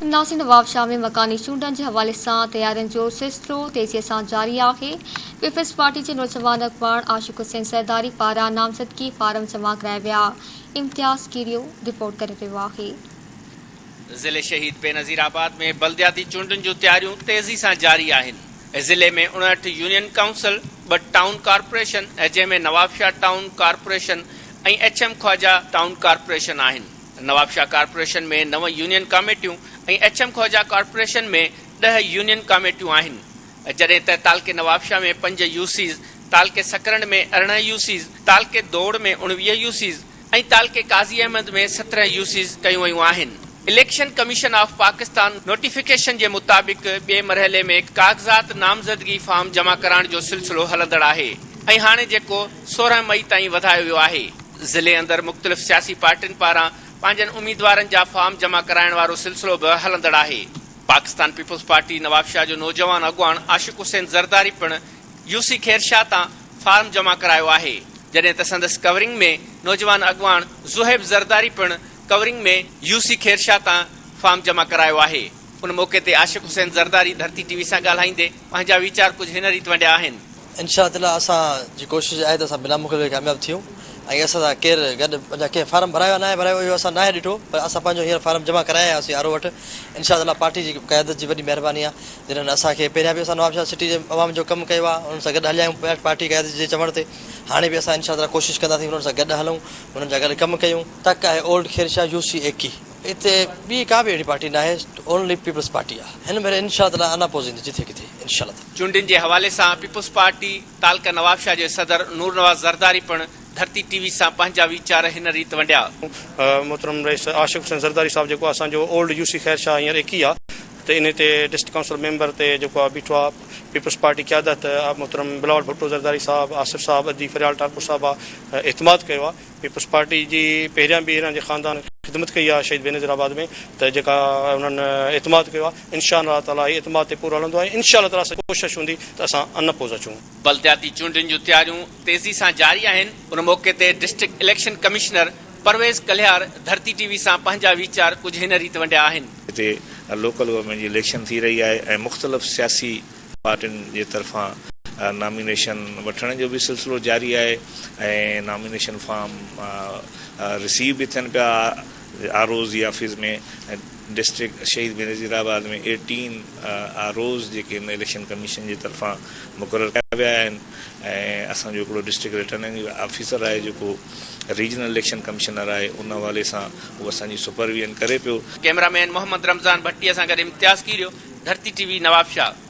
ناصر نوابشاهه ۾ مڪاني چونڊن جي حوالي سان تيارين جو سلسلو تيزي سان جاري آهي، پيپلز پارٽي جي نوجوان اڳواڻ عاشق حسين زرداري پاران نامزدگي فارم جمع ڪرايا ويا، امتياز ڪيريو رپورٽ ڪري رهيو آهي. ضلعي شهيد بينظير آباد ۾ بلدياتي چونڊن جون تياريون تيزي سان جاري آهن، ضلعي ۾ 59 يونين ڪائونسل، ٻه ٽائون ڪارپوريشن جنهن ۾ Nawabshah town corporation ۽ H M Khawaja town corporation آهن. نوابشاهه ڪارپوريشن ۾ نو يونين ڪاميٽيون ۽ ايڇ ايم خواجه ڪارپوريشن ۾ ڏهه يونين ڪاميٽيون آهن جڏهن ته تعلقي نوابشاهه ۾ پنج يوسيز، تعلقي سڪرنڊ ۾ 18 يوسيز، تعلقي دوڙ ۾ 19 يوسيز ۽ تعلقي قاضي احمد ۾ 17 يوسيز ڪيون ويون آهن. Election commission of Pakistan notification جي مطابق ٻئي مرحلي ۾ ڪاغذات نامزدگي فارم جمع ڪرائڻ جو سلسلو هلندڙ آهي ۽ هاڻي جيڪو 16 مئي تائين وڌايو ويو آهي. ضلعي اندر مختلف سياسي پارٽين پاران پنهنجن اميدوارن جا فارم جمع ڪرائڻ وارو سلسلو به هلندڙ آهي. پاڪستان پيپلز پارٽي نوابشاهه جو نوجوان اڳواڻ عاشق حسين زرداري پڻ يو سي خيرشاهه تان فارم جمع ڪرايو آهي، جڏهن ته سندس ڪورنگ ۾ نوجوان اڳواڻ زوهيب زرداري پڻ ڪورنگ ۾ يو سي خيرشاهه تان فارم جمع ڪرايو آهي. ان موقعي تي عاشق حسين زرداري ڌرتي ٽي وي سان ڳالهائيندي پنهنجا ويچار ڪجهه هن ريت ونڊيا آهن. انشاء الله اسان جي ڪوشش آهي ته اسان بنا مقابلي جي ڪامياب ٿيون ۽ اسان سان ڪير گڏ اڃا ڪنهن فارم ڀرايو آهي ناهي ڀرايو اهو اسان ناهي ڏٺو پر اسان پنهنجو هينئر فارم جمع ڪرائي آيا آهيون آر او وٽ انشاء الله پارٽي جي قيادت جي وڏي مهرباني آهي جنھن اسان کي پهريان به اسان نوابشاهه سٽي جي عوام جو ڪم ڪيو آهي انهن سان گڏ هليا آهيون پارٽي قيادت جي چوڻ تي هاڻي به اسان انشاء الله ڪوشش ڪنداسين انهن سان گڏ هلون انهن جا گڏ ڪم ڪيون. تڪ آهي اولڊ خيرشاهه يو سي ايڪي. اتي ٻي ڪا به اهڙي پارٽي ناهي اونلي پيپلز پارٽي آ هن ڀيري انشاء الله تعالي انا پوز ايندي جٿي ڪٿي انشاء الله تعالي. چونڊن جي حوالي سان پيپلز پارٽي تعلقه نوابشاهه جي صدر نور نواز زرداري پڻ ڌرتي ٽي وي سان پنهنجا ويچار هن ريت ونڊيا. محترم رئيس عاشق حسين زرداري صاحب جيڪو اسان جو اولڊ يو سي خير شاهه هينئر ايڪي آ ته انهي تي ڊسٽرڪٽ ڪائونسل ميمبر تي جيڪو آ بيٺو آ پيپلز پارٽي قيادت محترم بلاول ڀٽو زرداري صاحب آصف صاحب ادي فريال ٽالپر صاحبه اعتماد ڪيو آ پيپلز پارٽي جي پهريان به هنن جي خاندان خدمت ڪئي آهي شهيد بينظير آباد ۾ ته جيڪا انهن اعتماد ڪيو آهي انشاء الله تعالي هي اعتماد تي پورو هلندو ۽ انشاء الله تعالي اسان جي ڪوشش هوندي ته اسان ان پوز اچون. بلدياتي چونڊن جون تياريون تيزي سان جاري آهن، ان موقعي تي district election commissioner Pervez Kalhiyar Dharti T V سان پنهنجا ويچار ڪجهه هن ريت ونڊيا آهن. هتي لوڪل گورنمينٽ جي اليڪشن ٿي رهي آهي ۽ مختلف سياسي پارٽين جي طرفان نامينيشن وٺڻ جو به سلسلو جاري آهي ۽ نامينيشن فارم رسيو به ٿين پيا آر اوز جي آفيس ۾ ۽ ڊسٽرڪٽ شهيد بينظير آباد ۾ ايٽين آر اوز جيڪي آهن اليڪشن ڪميشن جي طرفان مقرر ڪيا ويا آهن ۽ اسان جو هڪڙو ڊسٽرڪٽ ريٽرننگ آفيسر آهي جيڪو ريجنل اليڪشن ڪمشنر آهي ان حوالي سان هو اسان جي سپرويزن ڪري پيو. ڪئميرا مين محمد رمضان ڀٽي سان گڏ امتياز ڪيريو، ڌرتي ٽي وي نوابشاهه.